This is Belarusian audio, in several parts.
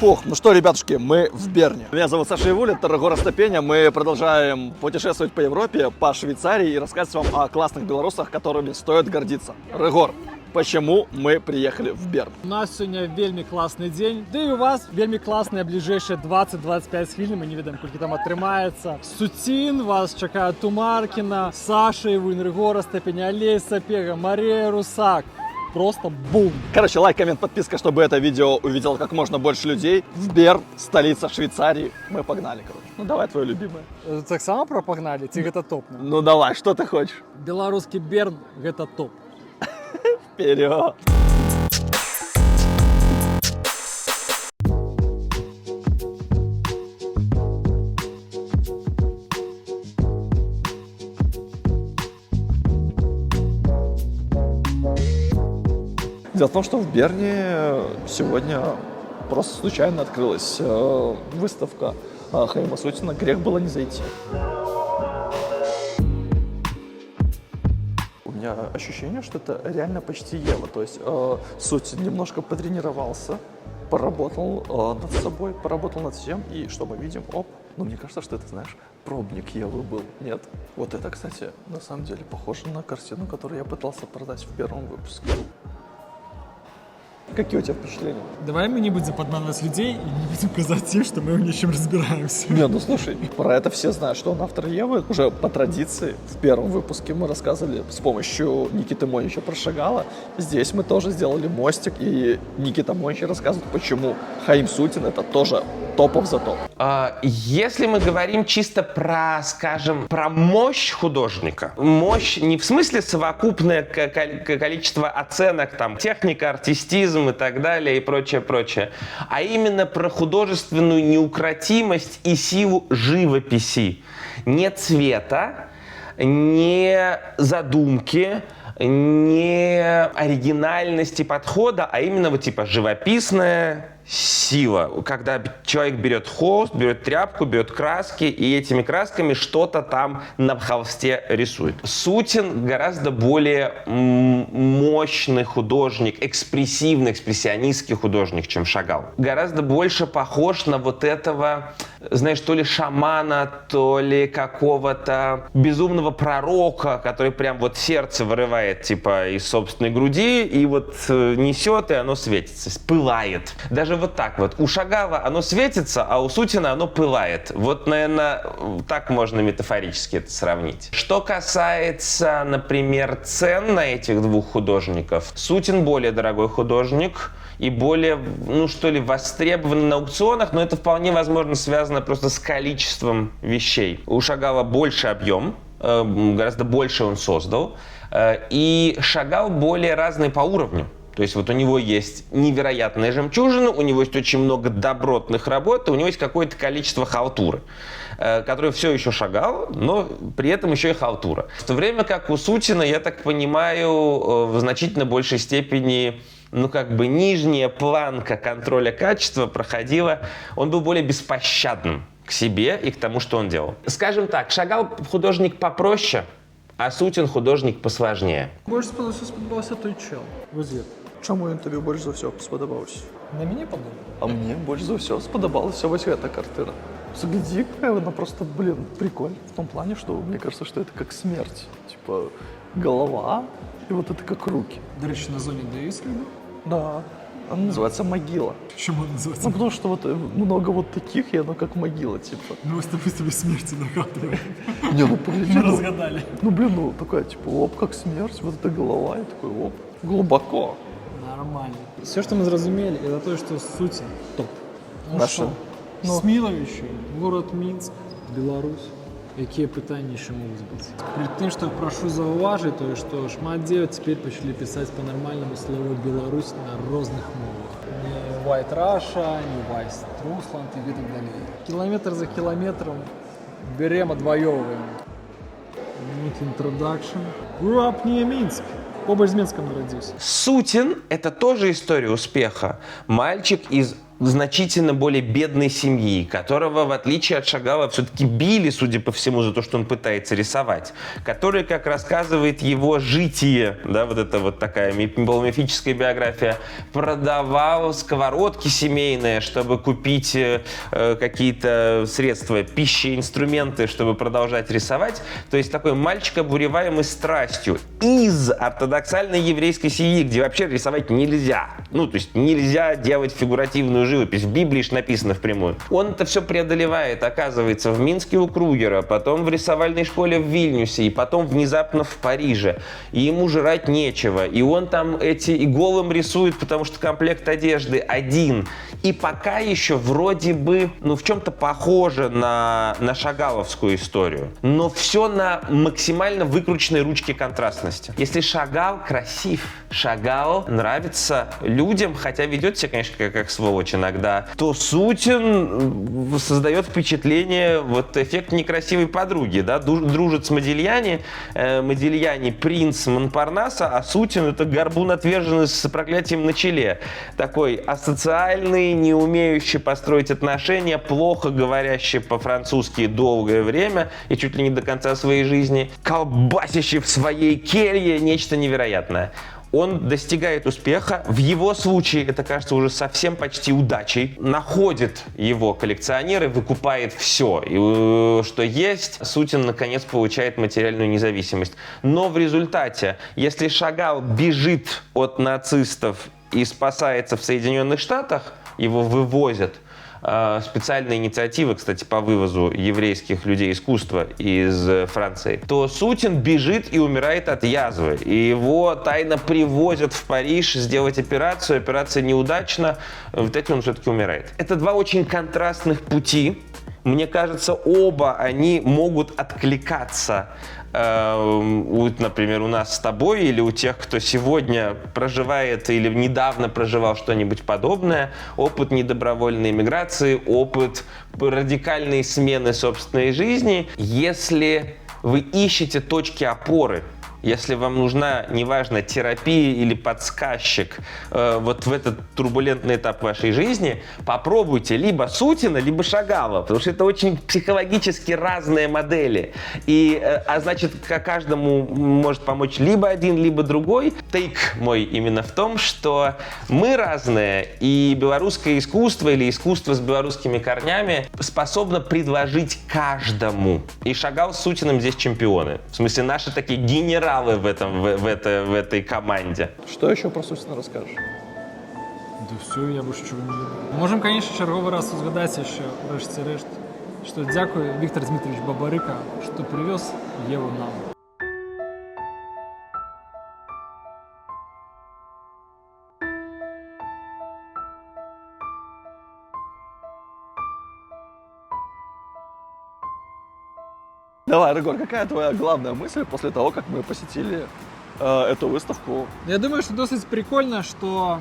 Фух, ну что, ребятушки, мы в Берне. Меня зовут Саша Ивулин, это Рыгор Астапеня. Мы продолжаем путешествовать по Европе, по Швейцарии и рассказывать вам о классных белорусах, которыми стоит гордиться. Рыгор, почему мы приехали в Берн? У нас сёння вельмі класны дзень. Ды і у вас вельмі класныя бліжэйшыя 20-25 хвілін, мы не ведаем, колькі там атрымаецца. Суцін, вас чакае Тумаркіна, Саша Івулін, Рыгор Астапеня, Алесь Сапега, Марія Русак. Просто бум! Короче, лайк, коммент, подписка, чтобы это видео увидело как можно больше людей. В Берн, столица Швейцарии. Мы погнали, короче. Ну давай твое любимое. Таксама пра пагналі, ці гэта топ? Ну давай, что ты хочешь? Беларускі Берн гэта топ. Вперед! Дело в том, что в Берне сегодня просто случайно открылась выставка Хаима Сутина. Грех было не зайти. У меня ощущение, что это реально почти Ева. То есть Сутин немножко потренировался, поработал над собой, поработал над всем. И что мы видим? Оп. Ну, мне кажется, что это, знаешь, пробник Евы был. Нет? Вот это, кстати, на самом деле похоже на картину, которую я пытался продать в первом выпуске. Какие у тебя впечатления? Давай мы не будем падманваць людзей і не будем казаць ім, што мы ў нечым разбіраемся. Не, ну слушай, про это все знают, что он автор Евы. Уже по традиции в первом выпуске мы рассказывали с помощью Никиты Монича про Шагала. Здесь мы тоже сделали мостик, и Никита Монич рассказывает, почему Хаим Сутин это тоже топов за топ. Если мы говорим чисто про, скажем, про мощь художника, мощь не в смысле совокупное количество оценок, там, техника, артистизм и так далее и прочее, прочее, а именно про художественную неукротимость и силу живописи. Не цвета, не задумки, не оригинальности подхода, а именно вот типа живописная сила. Когда человек берет холст, берет тряпку, берет краски и этими красками что-то там на холсте рисует. Сутин гораздо более мощный художник, экспрессивный, экспрессионистский художник, чем Шагал. Гораздо больше похож на вот этого, знаешь, то ли шамана, то ли какого-то безумного пророка, который прям вот сердце вырывает типа из собственной груди и вот несет, и оно светится, пылает. Даже вот так вот. У Шагала оно светится, а у Сутина оно пылает. Вот, наверное, так можно метафорически это сравнить. Что касается, например, цен на этих двух художников, Сутин более дорогой художник и более, ну что ли, востребован на аукционах, но это вполне возможно связано просто с количеством вещей. У Шагала больше объем, гораздо больше он создал, и Шагал более разный по уровню. То есть вот у него есть невероятная жемчужина, у него есть очень много добротных работ, и у него есть какое-то количество халтуры, который все еще Шагал, но при этом еще и халтура. В то время как у Сутина, я так понимаю, в значительно большей степени, ну как бы нижняя планка контроля качества проходила, он был более беспощадным к себе и к тому, что он делал. Скажем так, Шагал художник попроще, а Сутин художник посложнее. Больш спадабаўся той чел. Вось гэты. Чаму ён табе больш за ўсё спадабаўся? На мяне падобны. А мне больш за ўсё спадабалася вось гэта картына. Взгляди, какая она просто, блин, прикольная. В том плане, что мне кажется, что это как смерть. Типа голова и вот это как руки. Дарэчы, на зоне даюць рыбу? Да. Она называется могила. Чаму называется? Ну, потому что вот много вот таких, и оно как могила, типа. Ну, вось тобі смерти нагадывает. Не, ну погляди. Ну, Разгадали. ну, блин, ну такая, типа, оп, как смерть, вот эта голова, и такой, оп, глубоко. Нормально. Все, что мы зразумелі, это то, что Сутин топ. Ну Наша. што, Ну. Смілавічы, город Мінск, Беларусь. Якія пытанні яшчэ могуць быць? Пры тым, што прашу заўважыць тое, што шмат дзе цяпер пачалі пісаць па-нармальнаму слова Беларусь на розных мовах. Не White Russia, не White Russland і гэтак далей. Кіламетр за кіламетрам берем, адваёўваем. Нейкі introduction. Grew up near Minsk. Побач з Менскам нарадзіўся. Сутин – это тоже история успеха. Мальчик из значительно более бедной семьи, которого, в отличие от Шагала, все-таки били, судя по всему, за то, что он пытается рисовать, который, как рассказывает его житие, да, вот это вот такая полумифическая биография, продавал сковородки семейные, чтобы купить какие-то средства, пищи, инструменты, чтобы продолжать рисовать. То есть такой мальчик, обуреваемый страстью из ортодоксальной еврейской семьи, где вообще рисовать нельзя. Ну, то есть нельзя делать фигуративную живопись. В Библии ж написано впрямую. Он это все преодолевает, оказывается, в Минске у Кругера, потом в рисовальной школе в Вильнюсе, и потом внезапно в Париже. И ему жрать нечего. И он там эти и голым рисует, потому что комплект одежды один. И пока еще вроде бы, ну, в чем-то похоже на шагаловскую историю. Но все на максимально выкрученной ручке контрастности. Если Шагал красив, Шагал нравится людям, хотя ведет себя, конечно, как сволочь иногда, то Сутин создает впечатление, вот эффект некрасивой подруги, да, дружит с Модильяни, Модильяни принц Монпарнаса, а Сутин это горбун отверженный с проклятием на челе. Такой асоциальный, не умеющий построить отношения, плохо говорящий по-французски долгое время и чуть ли не до конца своей жизни, колбасящий в своей келье, нечто невероятное. Он достигает успеха. В его случае это кажется уже совсем почти удачей. Находит его коллекционеры, выкупает все, и, что есть. Сутин, наконец, получает материальную независимость. Но в результате, если Шагал бежит от нацистов и спасается в Соединенных Штатах, его вывозят. Специальная инициатива, кстати, по вывозу еврейских людей искусства из Франции, то Сутин бежит и умирает от язвы. И его тайно привозят в Париж сделать операцию. Операция неудачна. В итоге он все-таки умирает. Это два очень контрастных пути. Мне кажется, оба они могут откликаться, например, у нас с тобой или у тех, кто сегодня проживает или недавно проживал что-нибудь подобное. Опыт недобровольной миграции, опыт радикальной смены собственной жизни. Если вы ищете точки опоры, если вам нужна, неважно, терапия или подсказчик вот в этот турбулентный этап вашей жизни, попробуйте либо Сутина, либо Шагала, потому что это очень психологически разные модели. И, а значит, каждому может помочь либо один, либо другой. Тейк мой именно в том, что мы разные, и белорусское искусство или искусство с белорусскими корнями способно предложить каждому. И Шагал с Сутиным здесь чемпионы. В смысле, наши такие генералы в этой команде. Что еще про Сутина расскажешь? Да все, я больше чего не ведаю. Можем, конечно, черговый раз узгадать еще, решт, что дякую, Виктор Дмитриевич Бабарыка, что привез Еву нам. Давай, Рыгор, какая твоя главная мысль после того, как мы посетили эту выставку? Я думаю, что досыць прикольно, что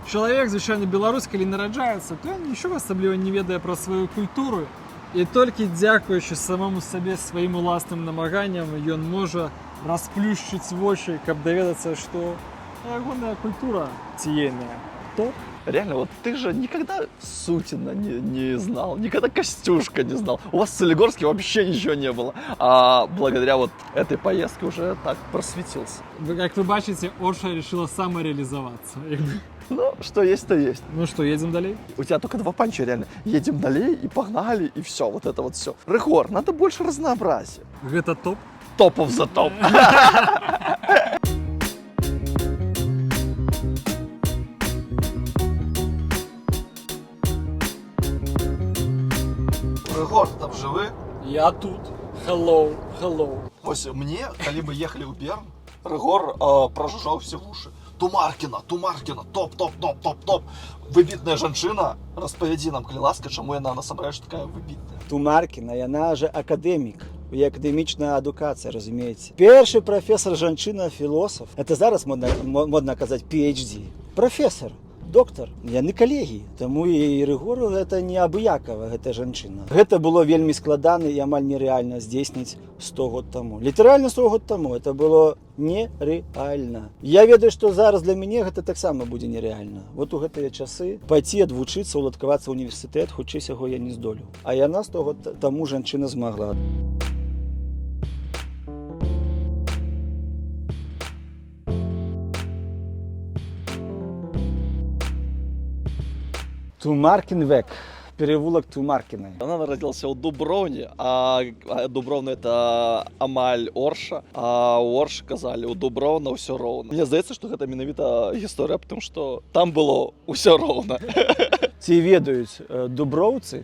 человек, звычайна, беларус, калі нараджаецца, то ён нічога асабліва не ведае пра сваю культуру. І толькі дзякуючы самому сабе, сваім уласным намаганням, ён можа расплюшчыць вочы, каб даведацца, што ягоная культура ціейная. Топ. Реально, вот ты же никогда Сутина не знал, никогда Костюшка не знал. У вас в Солигорске вообще ничего не было. А благодаря вот этой поездке уже так просветился. Как вы бачите, Орша решила самореализоваться. Ну, что есть, то есть. Ну что, едем далей? У тебя только два панча, реально. Едем далей и погнали, и все, вот это вот все. Рыгор, надо больше разнообразия. Это топ? Топов за топ. Рыгор, ты там живы? Я тут. Hello, hello. Вось мне, калі мы ехали ў Берн, Рыгор прожужжал все в уши. Тумаркина, Тумаркина, топ, топ, топ, топ, топ. Выбітная жанчына, распавядзі нам, калі ласка, чаму яна насамрэч такая выбітная. Тумаркіна, яна же акадэмік. У яе акадэмічная адукацыя, разумееце. Першы прафесар жанчына філосаф. Это зараз модна казаць PhD. Прафесар. Доктор, яны калегі. Таму і Рыгору гэта не абыякава гэта жанчына. Гэта было вельмі складана і амаль нерэальна здзейсніць 100 год таму. Літаральна 100 год таму это было нерэальна. Я ведаю, што зараз для мяне гэта таксама будзе нерэальна. Вот у гэтыя часы пайці адвучыцца, уладкавацца ў універсітэт, хутчэй усяго, я не здолю. А яна 100 год таму, жанчына, змагла. Тумаркінвек, перевулак Тумаркінай. Она народился ў Дуброўне, а Дуброўна это амаль Орша, а ў Оршы казалі: у Дуброўна ўсё роўна. Мне здаецца, што гэта менавіта гісторыя аб тым, што там было ўсё роўна. Ці ведаюць дуброўцы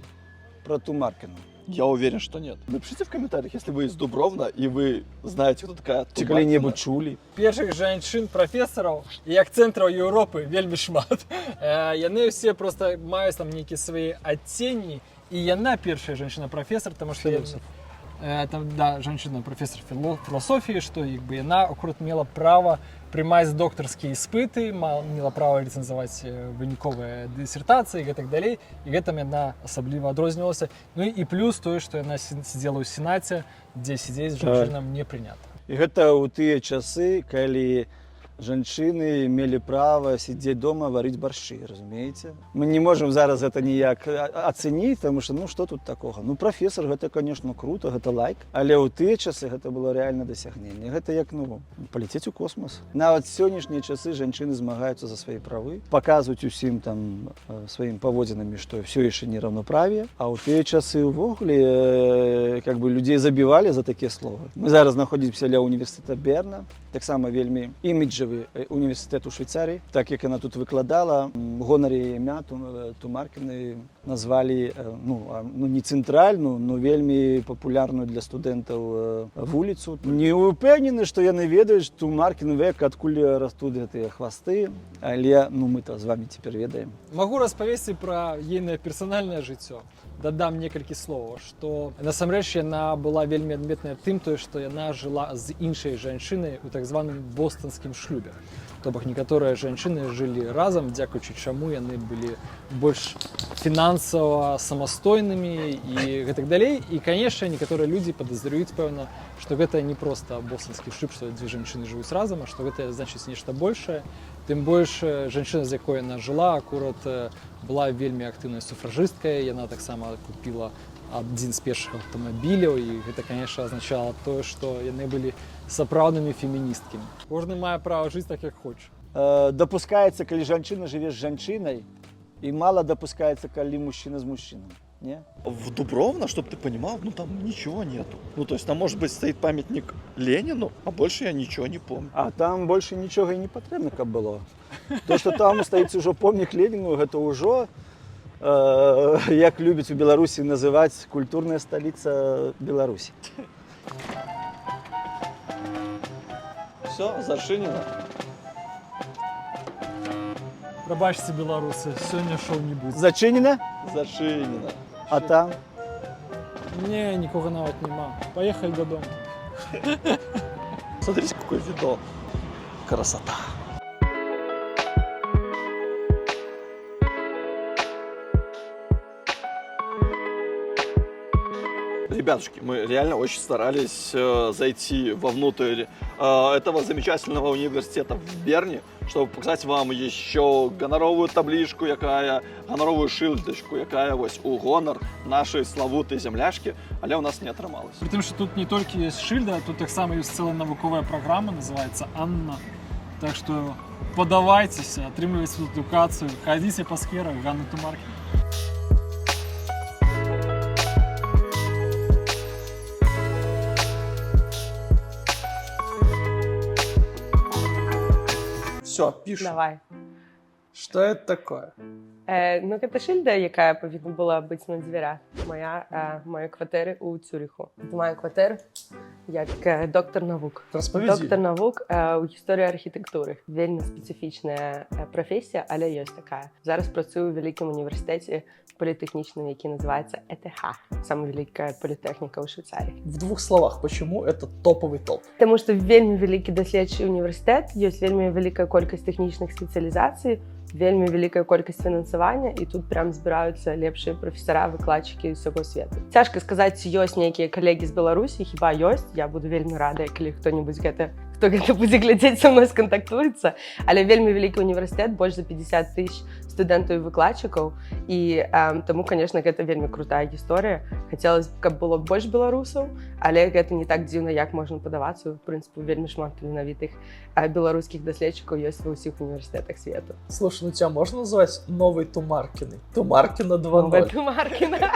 пра Тумаркіну? Я уверен, что нет. Напишите в комментариях, если вы из Дубровна и вы знаете, кто такая Ці Тумаркина. калі-небудзь чулі? Першых жанчын прафесараў і як цэнтраў Еўропы вельмі шмат. Яны ўсе просто маюць там нейкія свае адценні, і яна першая жанчына прафесар, таму што Філосаф. Там, да, жанчына прафесар філасофіі, што як бы яна акурат мела права прымаць доктарскія іспыты, мела права рэцэнзаваць выніковыя дысертацыі і гэтак далей, і гэтым яна асабліва адрознівалася. Ну і плюс тое, што яна сидзела ў сенаце, дзе сидзець жанчынам не прынята. І гэта ў тыя часы, калі жанчыны мелі права сидзець дома, варыць баршчы, разумееце? Мы не можам зараз гэта ніяк ацэніць, таму што ну што тут такога? Ну, прафесар, гэта, конечно, круто, гэта лайк, але ў тыя часы гэта было рэальна дасягненне. Гэта як, ну, паляцець у космос. Нават сённяшнія часы жанчыны змагаюцца за свае правы, паказваюць усім там сваім паводзінамі, што ўсё яшчэ нераўнаправе, а ў тыя часы ўвогуле как бы людзей забівалі за такія словы. Мы зараз знаходзімся ля універсітэта Берна, таксама вельмі іміджавы універсітэт у Швейцарыі. Так як яна тут выкладала, гонар яе імя Тумаркіны назвалі ну, ну, не цэнтральную, но вельмі папулярную для студэнтаў вуліцу. Не ўпэўнены, што яны ведаюць Тумаркін век, адкуль растуць гэтыя хвасты, але ну мы-то з вами цяпер ведаем. Магу распавесці пра ейнае персанальнае жыццё. Дадам некалькі словаў, што насамрэч яна была вельмі адметная тым, тое, што яна жыла з іншай жанчынай у так званым бостонскім шлюбе. То бок некаторыя жанчыны жылі разам, дзякуючы чаму яны былі больш фінансава самастойнымі і гэтак далей. І, конечно, некаторыя людзі падазраюць, пэўна, што гэта не проста бостонскі шлюб, што дзве жанчыны жывуць разам, а што гэта значыць нешта большае. Тым больш жанчына, з якой яна жыла, акурат была вельмі актыўнай суфражысткай, яна таксама купіла адзін з першых аўтамабіляў, і гэта, конечно, азначала тое, што яны былі сапраўднымі феміністкамі. Кожны мае права жыць так, як хоча. Дапускаецца, калі жанчына жыве з жанчынай, і мала дапускаецца, калі мужчына з мужчынам. Не? В Дубровно, чтобы ты понимал, ну там ничего нету. Ну то есть там, может быть, стоит памятник Ленину, а больше я ничего не помню. А там больше нічога і не патрэбна, каб было. То, што там стаіць ужо помнік Леніну, гэта ўжо, як любяць у Беларусі называць, культурная сталіца Беларусі. Все, зачынена. Прабачце, беларусы, сёння шоу не будзе. Зачынена, Зачынена. а там? Не, нікога нават няма. Паехалі дадому. Смотрите, какой видок. Красота. Ребятушки, мы реально очень старались зайти вовнутрь этого замечательного университета в Берне, чтобы показать вам еще ганаровую табличку, якая ганаровую шыльдачку, якая вось у гонар нашай славутай зямлячкі, але у нас не атрымалось. При тым, што тут не толькі ёсць шыльда, тут таксама ёсць цэлая навуковая праграма, называется Анна. Так што падавайцеся, атрымлівайце тут адукацыю, хадзіце па скверах Ганны Тумаркінай. Все, пишем. Давай. Что это такое? Ну, гэта шыльда, якая павінна была быць на дзвярах маёй кватэры ў Цюрыху. Маю кватэру як доктар навук. Распавядзі. Доктар навук ў гісторыі архітэктуры. Вельмі спецыфічная прафесія, але ёсць такая. Зараз працую ў вялікім універсітэце політэхнічным, які называецца ЭТХ, самая вялікая політэхніка ў Швейцарыі. В двух словах, почему это топовый топ? Таму што вельмі вялікі даследчы універсітэт, ёсць вельмі вялікая колькасць тэхнічных спецыялізацый. Вельмі вялікая колькасць фінансавання, і тут прям збіраюцца лепшыя прафесара, выкладчыкі ўсяго свету. Цяжка сказаць, ці ёсць нейкія калегі з Беларусі, хіба ёсць. Я буду вельмі рада, калі хто-нибудь гэта, хто гэта будзе глядзець, са мной скантактуецца. Але вельмі вялікі універсітэт, больш за 50 тысяч студэнтаў і выкладчыкаў, і таму, конечно, гэта вельмі крутая гісторыя. Хацелось б, каб было больш беларусаў, але гэта не так дзіўна, як можна падавацца. В прынцыпе, вельмі шмат таленавітых беларускіх даследчыкаў ёсць ва ўсіх універсітэтах свету. Слушай, ну тебя можно назвать новой Тумаркиной? Тумаркина 2.0. Тумаркіна.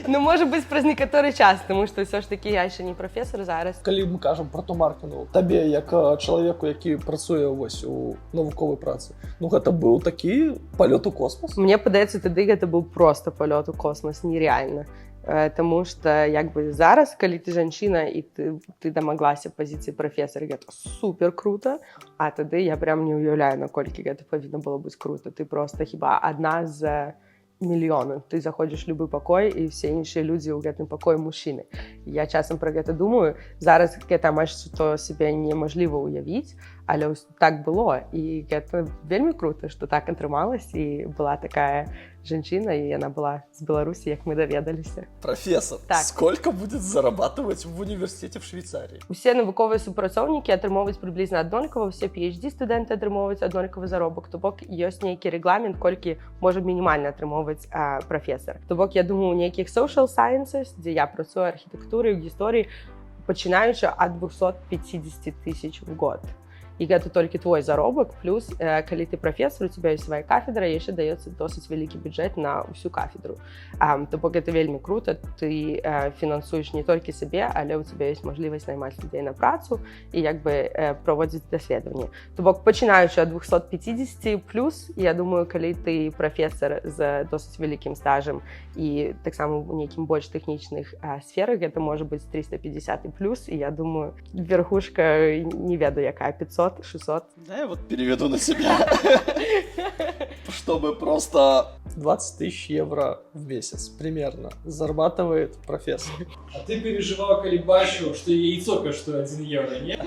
Ну, можа быць, праз некаторы час, тому што ўсё ж таки я яшчэ не прафесор зараз. Калі мы кажам про Тумаркіну, табе, як чалавеку, які працуе вось у навуковай працы, ну, гэта быў такі палёт у космос. Мне падаецца, тады гэта быў просто палёт у космос, нереальна. Таму что як бы зараз, калі ты жанчына і ты дамаглася пазіцыі прафесара, гэта супер круто. А тады я прям не ўяўляю, наколькі гэта павінна было быць круто. Ты просто хіба адна з мільёна. Ты заходзіш любы пакой, і все іншыя людзі ў гэтым пакоі мужчыны. Я часам про гэта думаю. Зараз гэта амаль што себе немажліва ўявіць, але так было, і гэта вельмі круто, что так атрымалась і была такая жанчына, і яна была з Беларусі, як мы даведаліся. Профессор, Так. сколько будет зарабатывать в университете в Швейцарии? Усе навуковыя супрацоўнікі атрымоўваюць прыблізна аднолькава, усе PhD студэнты атрымоўваюць аднолькавы заробак, то бок ёсць нейкі рэгламент, колькі можа мінімальна атрымоўваць прафесар. То бок я думаю, у нейкіх social sciences, дзе я працую, архітэктуры, гісторыі, пачынаючы ад 250 тысяч в год. І гэта толькі твой заробак, плюс калі ты прафесор, у тебя есть свая кафедра, яшчэ даецца досыць вялікі бюджэт на ўсю кафедру. То бок это вельмі круто, ты фінансуеш не толькі сабе, але у тебя есть мажлівасць наймаць людзей на працу і як бы праводзіць даследаванні. То бок пачынаючы ад 250 плюс, я думаю, калі ты прафесор з досыць вялікім стажам і таксама у нейкім больш тэхнічных сферах, гэта можа быць 350 і плюс, і я думаю, верхушка, не ведаю, якая, 500, 600. Да, я вот переведу на себя. Чтобы просто 20 тысяч евро в месяц примерно зарабатывает профессор. А ты переживаў, калі бачыў, што яйцо каштуе 1 евро, не?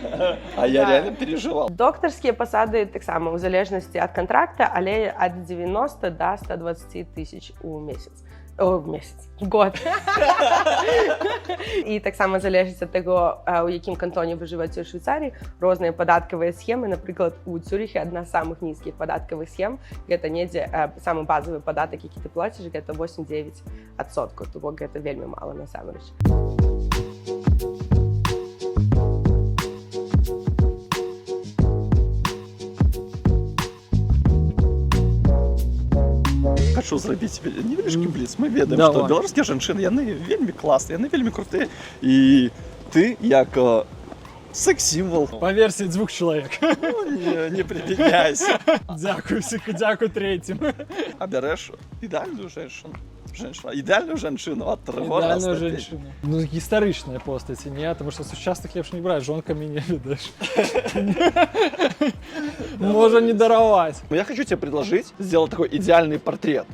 А я Да. реально переживал. Докторскія пасады таксама ў залежнасці ад кантракта, але ад 90 до 120 тысяч у месяц. О, в месяц, в год. І таксама залежыць ад таго, у якім кантоне вы жываце ў Швейцарыі, розныя падаткавыя схемы. Напрыклад, у Цюрыхе адна з самых нізкіх падаткавых схем, гэта недзе самы базавы падатак, які ты плаціш, гэта 8-9 адсоткаў. То бок гэта вельмі мала насамрэч. Хочу зрабіць невялічкі бліц. Мы ведаем, Давай. што беларускія жанчыны, яны вельмі класныя, яны вельмі крутыя. І ты як секс-сімвал, Па версіі дзвюх чалавек. ну, не прибедняйся. Дзякую, дзякую трэцім. Абярэш ідэальную женщину. Женщину, ідэальную жанчыну ад Ідэальную жанчыну. Ну, гістарычная постаць, не? Таму што сучасных лепш не браць, жонка мяне, ведаеш. Можа не дараваць. Я хочу тебе предложить сделать такой идеальный портрет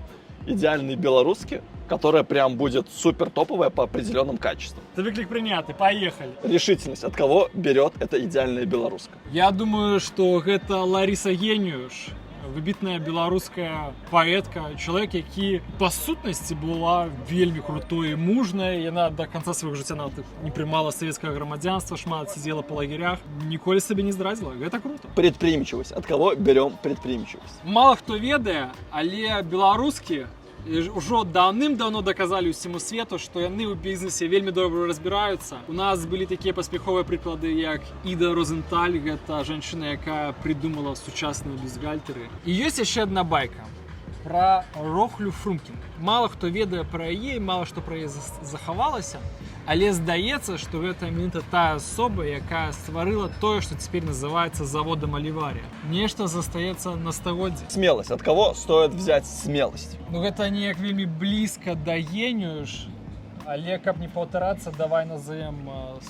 идеальной белорусски, которая прям будет супер топовая по определенным качествам. Ты выклік прыняты, поехали. Решительность. От кого берет эта идеальная белоруска? Я думаю, што гэта Ларыса Геніюш, выбітная беларуская паэтка, чалавек, які па сутнасці была вельмі крутой і мужнай. Яна да канца свайго жыцця нават не прымала савецкага грамадзянства, шмат сидзела па лагерях, ніколі сабе не здрадзіла. Гэта круто. Предприимчивость. От кого берем предприимчивость? Мала хто ведае, але беларускі ўжо даўным-даўно даказалі ўсяму свету, што яны ў бізнесе вельмі добра разбіраюцца. У нас былі такія паспяховыя прыклады, як Іда Розенталь, гэта жанчына, якая прыдумала сучасныя бюстгальтэры. І ёсць яшчэ адна байка пра Рохлю Фрумкін. Мала хто ведае пра яе, і мала што пра яе захавалася, але здаецца, што гэта менавіта тая асоба, якая стварыла тое, што цяпер называецца заводам Аліварія. Нешта застаецца на стагоддзі. Смелость. От кого стоит взять смелость? Ну, гэта неяк вельмі блізка да Геніюш, але каб не паўтарацца, давай назовем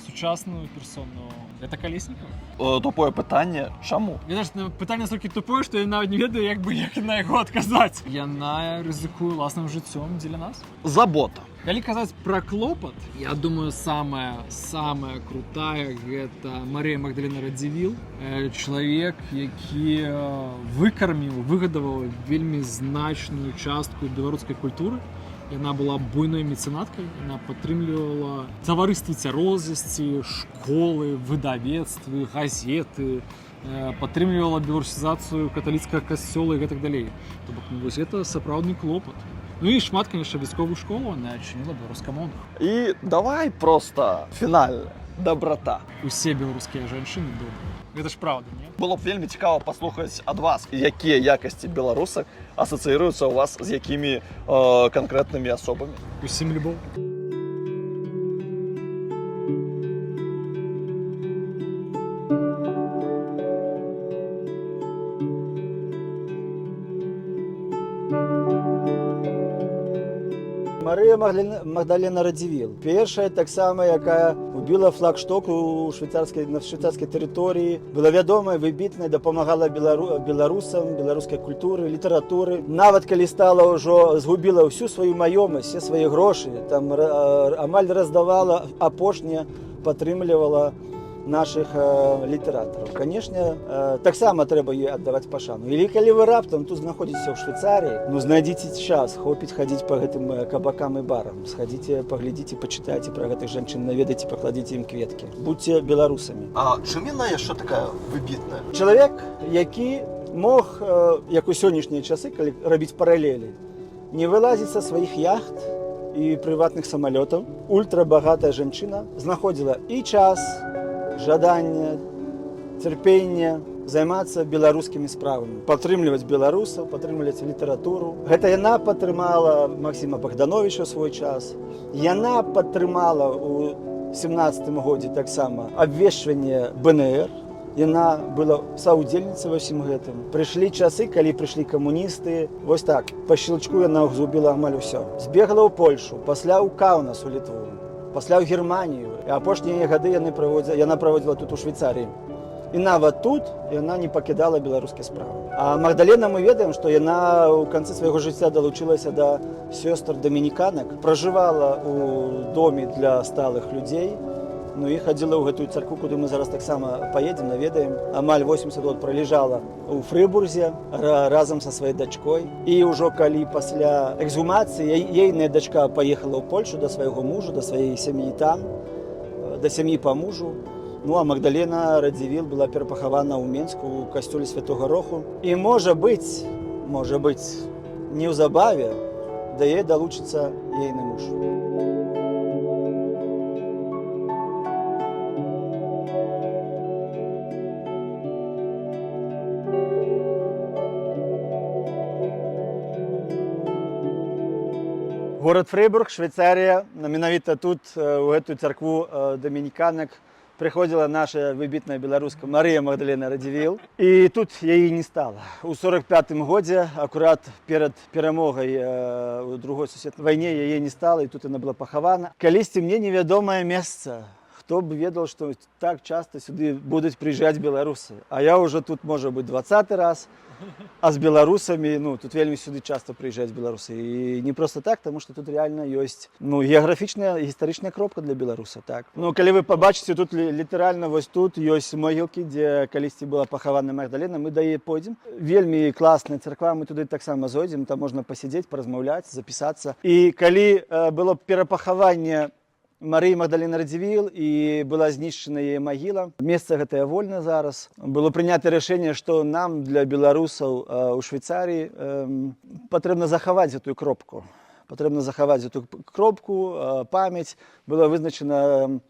сучасную персону. Гэта Калеснікава? Тупое пытанне. Чаму? Ведаеш, ну, пытанне настолькі тупое, што я нават не ведаю, як бы як на яго адказаць. Яна рызыкуе уласным жыццём дзеля нас. Забота. Калі казаць пра клопат, я думаю, самая крутая гэта Марыя Магдалена Радзівіл, чалавек, які выкарміў, выгадаваў вельмі значную частку беларускай культуры. Яна была буйной мецэнаткай, яна падтрымлівала таварыствы цярозасці, школы, выдавецтвы, газеты, падтрымлівала беларусізацыю каталіцкага касцёла і гэтак далей. То бок, ну, вось гэта сапраўдны клопат. Ну і шмат, конечно, вясковых школаў яна адчыніла беларускамоўных. І давай просто фінальная доброта. Усе беларускія жанчыны добрыя. Гэта ж праўда, не? Было б вельмі цікава паслухаць ад вас, якія якасці беларусак асацыіруюцца ў вас з якімі канкрэтнымі асобамі. Усім любоў. Марыя Магдалена Радзівіл. Першая таксама, якая убіла флагшток у швейцарскай, на швейцарскай тэрыторыі, была вядомая, выбітная, дапамагала беларусам, беларускай культуры, літаратуры. Нават калі стала ўжо, згубіла ўсю сваю маёмасць, все свае грошы, там амаль раздавала, апошняе падтрымлівала нашых літаратараў. Канешне, таксама трэба ёй аддаваць пашану. Или калі вы раптам тут знаходзіцеся ў Швейцарыі, ну знайдзіце час, хопіць хадзіць па гэтым кабакам і барам. Схадзіце, паглядзіце, пачытайце пра гэтых жанчын, наведайце, пакладзіце ім кветкі. Будьце беларусамі. А чым яна яшчэ такая выбітная? Чалавек, які мог, як у сённяшнія часы, калі рабіць паралелі, не вылазіць са сваіх яхт і прыватных самалётаў. Ультрабагатая жанчына знаходзіла і час, жаданне, цярпенне займацца беларускімі справамі, падтрымліваць беларусаў, падтрымліваць літаратуру. Гэта яна падтрымала Максіма Багдановіча ў свой час. Яна падтрымала ў 17-м годзе таксама абвешчванне БНР. Яна была саўдзельніца ва ўсім гэтым. Прыйшлі часы, калі прыйшлі камуністы. Вось так, па щелчку яна згубіла амаль усё. Збегла ў Польшу, пасля ў Каўнас у Літву, пасля ў Германію. І апошнія гады яна праводзіла тут у Швейцарыі. І нават тут яна не пакідала беларускія справы. А Магдалена, мы ведаем, што яна ў канцы свайго жыцця далучылася да сёстр дамініканак, пражывала ў доме для сталых людзей, ну і хадзіла ў гэтую царкву, куды мы зараз таксама паедзем, наведаем. Амаль 80 год пролежала ў Фрыбурзе разам са сваёй дачкой. І ўжо калі пасля эксгумацыі ейная дачка паехала ў Польшу да свайго мужа, да сваёй сям'і там, да сям'і па мужу. Ну а Магдалена Радзівіл была перапахавана ў Менску у касцёле Святого Роху. І можа быць, неўзабаве да яе далучыцца ейны муж. Горад Фрейбург, Швейцарія. Менавіта тут, у гэтую царкву дамініканак, прыходзіла наша выбітная беларуска Марыя Магдалена Радзівіл. І тут яе не стала. У 45-м годзе, акурат перад перамогай у другой сусветнай вайне, яе не стала, і тут яна была пахавана. Калісьці мне невядомае месца. Хто б ведаў, што так часта сюды будуць прыязджаць беларусы. А я ўжо тут, можа быць, 20 раз, а з беларусамі, ну, тут вельмі сюды часта прыязджаюць беларусы. І не проста так, таму што тут рэальна ёсць, ну, геаграфічная, гістарычная кропка для беларуса, так. Ну, калі вы пабачыце, тут літаральна вось тут ёсць могілкі, дзе калісьці была пахавана Магдалена, мы да яе пойдзем. Вельмі класная царква, мы туды таксама зойдзем, там можна пасядзець, паразмаўляць, запісацца. І калі было перапахаванне Марыі Магдалены Радзівіл і была знішчана яе магіла. Месца гэтае вольна зараз. Было прынята рашэнне, што нам для беларусаў у Швейцарыі патрэбна захаваць гэтую кропку. Патрэбна захаваць гэтую кропку, памяць. Было вызначана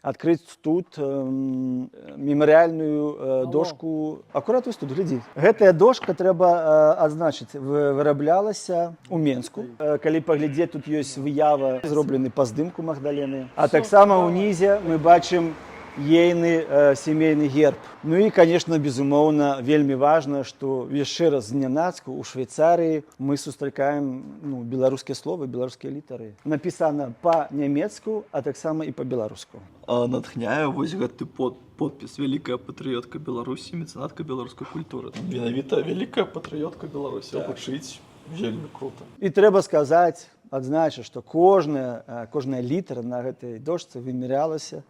адкрыць тут мемарыяльную дошку. Акурат вось тут, глядзі. Гэтая дошка, трэба адзначыць, выраблялася ў Менску. Калі паглядзець, тут ёсць выява, зроблены па здымку Магдалены. А таксама ўнізе мы бачым ейны сямейны герб. Ну і, конечно, безумоўна, вельмі важна, што яшчэ раз знянацку ў Швейцарыі мы сустракаем, ну, беларускія словы, беларускія літары. Напісана па-нямецку, а таксама і па-беларуску. А, натхняе вось гэты подпіс: вялікая патрыётка Беларусі, мецэнатка беларускай культуры. Менавіта вялікая патрыётка Беларусі гучыць вельмі круто. І трэба сказаць, Адзначу, што кожная літара на гэтай дошцы вымерялася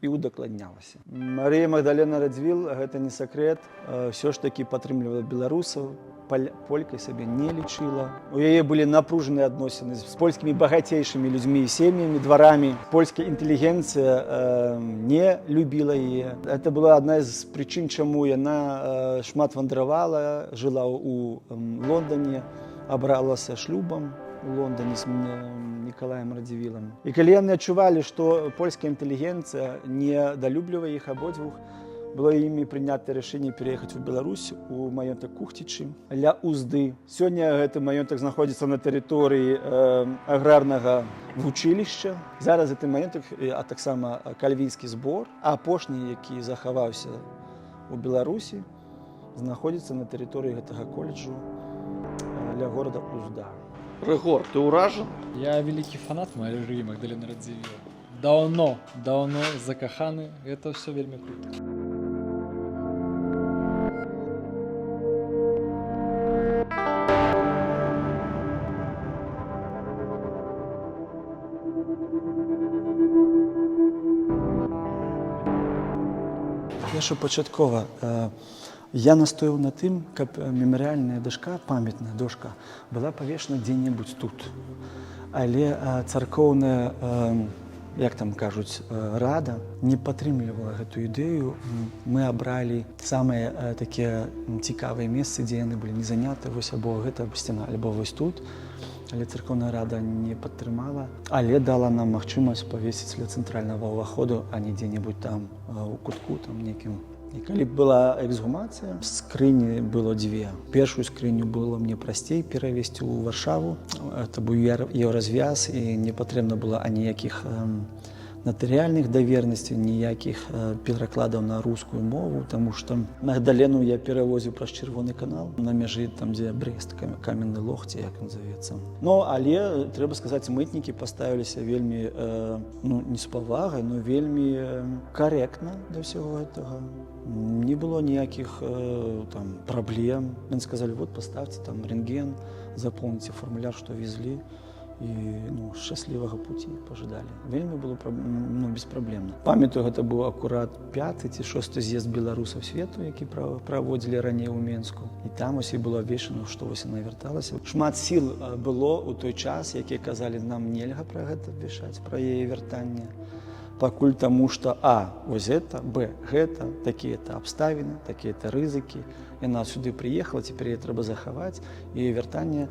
і удакладнялася. Марыя Магдалена Радзівіл, гэта не сакрэт, ўсё ж такі падтрымлівала беларусаў, полькай сабе не лічыла. У яе былі напружаныя адносіны з польскімі багацейшымі людзьмі і сем'ямі, дварамі. Польская інтэлігенцыя не любіла яе. Это была адна з прычын, чаму яна шмат вандравала, жыла ў Лондоне, абралася шлюбам у Лондоне з Нікалаем Радзівілам. І калі яны адчувалі, што польская інтэлігенцыя недалюблівае іх абодвух, было імі прынята рашэнне пераехаць у Беларусь, у маёнтак Кухцічы ля Узды. Сёння гэты маёнтак знаходзіцца на тэрыторыі аграрнага вучылішча. Зараз гэты маёнтак, а таксама кальвінскі збор, апошні, які захаваўся у Беларусі, знаходзіцца на тэрыторыі гэтага коледжу ля горада Узда. Рыгор, ты ўражаны? Я вялікі фанат Марыі Магдалены Радзівіл. Даўно, даўно закаханы. Гэта ўсё вельмі круто. Першапачаткова я настойваў на тым, каб мемарыяльная дашка, памятная дошка была павешана дзе-небудзь тут. Але царкоўная, як там кажуць, рада не падтрымлівала гэтую ідэю. Мы абралі самыя такія цікавыя месцы, дзе яны былі не заняты, вось або гэта сцяна, альбо вось тут. Але царкоўная рада не падтрымала, але дала нам магчымасць павесіць ля цэнтральнага ўваходу, а не дзе-небудзь там у кутку там некім. І калі б была эксгумацыя, скрыні было дзве. Першую скрыню было мне прасцей перавесці ў Варшаву. Это быў еўразвяз, і не патрэбна было аніякіх натарыяльных давернасцей, ніякіх перакладаў на рускую мову, таму што Магдалену я перавозіў праз Чырвоны канал на мяжы, там, дзе Брест, Каменны Лог, ці як ён завецца. Ну, але трэба сказаць, мытнікі паставіліся вельмі, ну, не з павагай, но вельмі карэктна да ўсяго гэтага. Не было ніякіх там праблем. Яны сказалі: «Вот поставьте там рентген, заполните формуляр, что везли», і, ну, шчаслівага пути пожадалі. Вельмі было ну, беспраблемна. Памятаю, гэта быў акурат пяты ці шосты з'езд беларусаў свету, які праводзілі раней у Менску. І там ось і было абвешчана, што вось яна вярталася. Шмат сіл было ў той час, якія казалі: «Нам нельга пра гэта абвяшчаць, пра яе вяртанне. Пакуль таму што А, вось гэта, Б, гэта, такія-то абставіны, такія-то рызыкі. Яна сюды прыехала, цяпер яе трэба захаваць, і яе вяртанне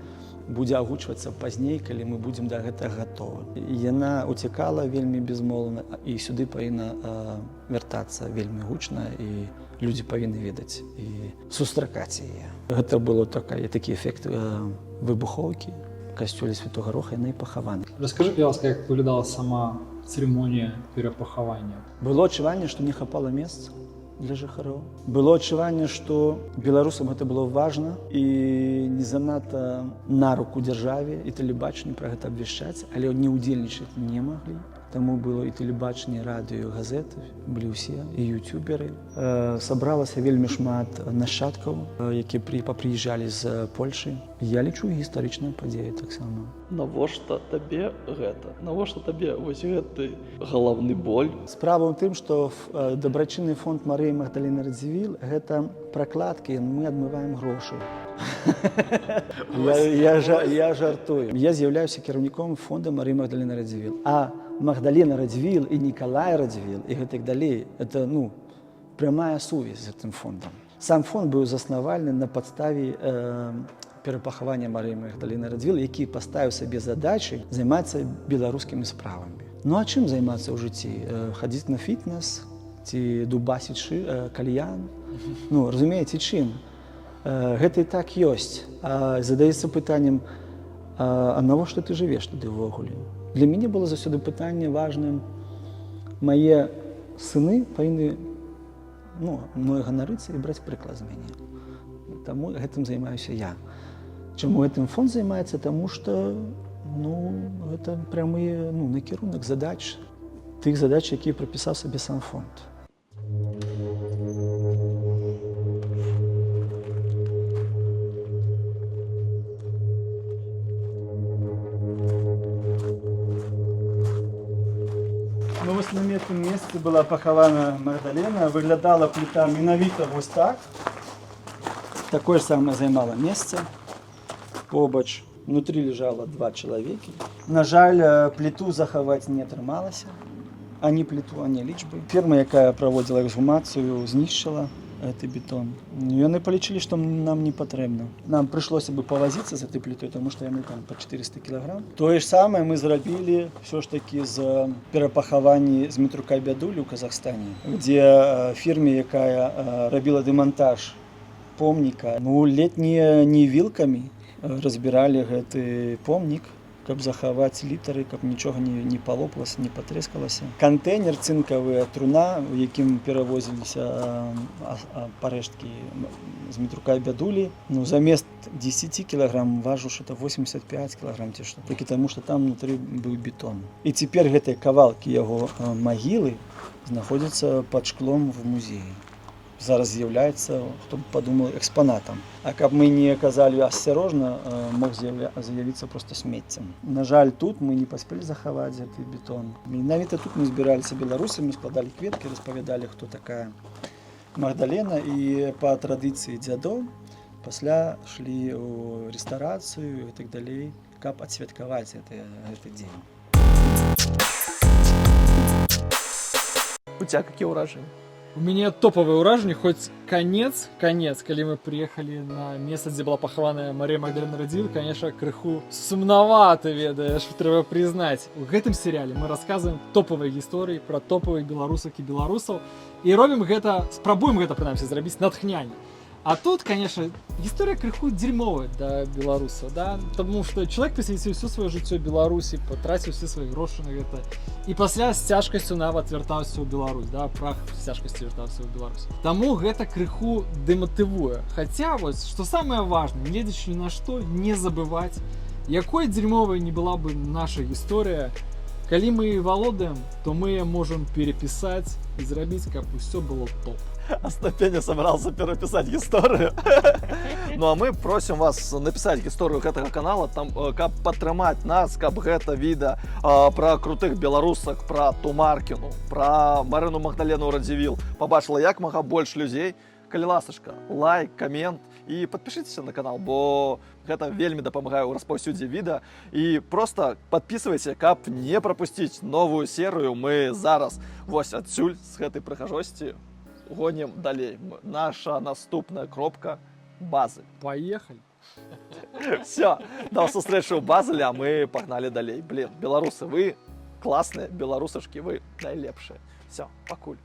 будзе агучвацца пазней, калі мы будзем да гэтага гатовы». Яна уцякала вельмі безмоўна і сюды павінна вяртацца вельмі гучна, і людзі павінны ведаць і сустракаць яе. Гэта было такі эфект выбухоўкі. Касцёле Святога Роха яна і пахавана. Раскажы, будзь ласка, як выглядала сама цырымонія перапахавання? Было адчуванне, што не хапала месца для жыхароў. Было адчуванне, што беларусам гэта было важна і не занадта на руку дзяржаве і тэлебачанню пра гэта абвяшчаць, але не ўдзельнічаць не маглі. Таму было і тэлебачанне, радыё, газеты, былі ўсе і ютуберы. Сабралася вельмі шмат нашчадкаў, якія папрыязджалі з Польшы. Я лічу, гістарычная падзея таксама. Навошта табе гэта? Навошта табе вось гэты галаўны боль? Справа ў тым, што дабрачынны фонд Марыі Магдаліны Радзівіл — гэта пракладкі, мы адмываем грошы. Я жартую. Я з'яўляюся кіраўніком фонда Марыі Магдаліны Радзівіл. А Магдалена Радзівіл і Нікалай Радзівіл і гэтак далей — это, ну, прямая сувязь з гэтым фондам. Сам фонд быў заснавальны на падставе перапахавання Марыі Магдаліны Радзівіл, які паставіў сабе задачы займацца беларускімі справамі. Ну а чым займацца ў жыцці? Хадзіць на фітнес ці дубасіць кальян? Ну, разумееце, чым? Гэта і так ёсць. А задаецца пытаннем, а навошта ты жывеш туды ўвогуле? Для мяне было заўсёды пытанне важным: мае сыны павінны, ну, мною ганарыцца і браць прыклад з мяне. Таму гэтым займаюся я. Чаму гэтым фонд займаецца? Таму што, ну, гэта прямы, ну, накірунак задач, тых задач, якія прапісаў сабе сам фонд. Гэтым месцы была пахавана Магдалена, выглядала пліта менавіта вось так. Такое ж самае займала месца. Побач внутри лежало два чалавекі. На жаль, пліту захаваць не атрымалася. Ані пліту, ані лічбы. Фірма, якая праводзіла эксгумацыю, знішчыла гэты бетон. Яны палічылі, што нам не патрэбна. Нам прыйшлося бы павазіцца з гэтай плітой, таму што яны там па 400 кілаграм. Тое ж самае мы зрабілі ўсё ж такі з перапахаванні Змітрука Бядулі ў Казахстане, дзе фірме, якая рабіла дэмантаж помніка, ну, ледь не вілкамі разбіралі гэты помнік, каб захаваць літары, каб нічога не палопалася, не патрэскалася. Кантэйнер цынкавы, труна, у якім перавозіліся парэшткі Змітрука Бядулі, ну, замест 10 кілаграм важыў что-то 85 кілаграм ці што. Толькі таму, што там внутри быў бетон. І цяпер гэтыя кавалкі яго магілы знаходзяцца пад шклом в музеі. Зараз з'яўляецца, хто б падумаў, экспанатам. А каб мы не казалі «асцярожна», мог з'явіцца проста смеццем. На жаль, тут мы не паспелі захаваць гэты бетон. Менавіта тут мы збіраліся беларусамі, складалі кветкі, распавядалі, хто такая Магдалена, і па традыцыі дзядоў пасля шлі ў рэстарацыю і так далей, каб адсвяткаваць гэты дзень. У тебя какие ўражанні? У мяне топовое ўражанне, хоць канец, калі мы прыехалі на месца, дзе была пахаваная Марыя Магдалена Радзівіл, конечно, крыху сумнавата, ведаеш, трэба прызнаць. У гэтым серыяле мы расказваем топовыя гісторыі пра топовых беларусак і беларусаў і робім гэта, спрабуем гэта прынамсі зрабіць натхняльна. А тут, конечно, гісторыя крыху дерьмовая да беларусаў, да? Таму што чалавек прысвяціў всю сваё жыццё Беларусі, патраціў усе свае грошы на гэта і пасля з цяжкасцю нават вяртаўся ў Беларусь, да, прах з цяжкасцю вяртаўся ў Беларусь. Таму гэта крыху дэматывуе. Хаця вось, што самае важнае, гледзячы ні на што, не забываць, якой дерьмовай не была бы наша гісторыя, калі мы валодаем, то мы яе можам перапісаць і зрабіць, каб усё было топ. Остапеня собрался перапісаць гісторыю. Ну а мы просім вас напісаць гісторыю гэтага канала там, каб падтрымаць нас, каб гэта відэа пра крутых беларусак, пра Тумаркіну, пра Марыну Магдалену Радзівіл пабачыла як мага больш людзей. Калі ласачка, лайк, камент і падпішыцеся на канал, бо гэта вельмі дапамагае ў распаўсюдзе відэа, і просто падпісвайце, каб не прапусціць новую серыю. Мы зараз вось адсюль, з гэтай прыгажосці, гонім далей. Наша наступная кропка — Базель. Поехали. Все, да сустрэчы ў Базелі, а мы пагналі далей. Блин, беларусы, вы класныя, беларусачкі, вы найлепшыя. Все, пакуль.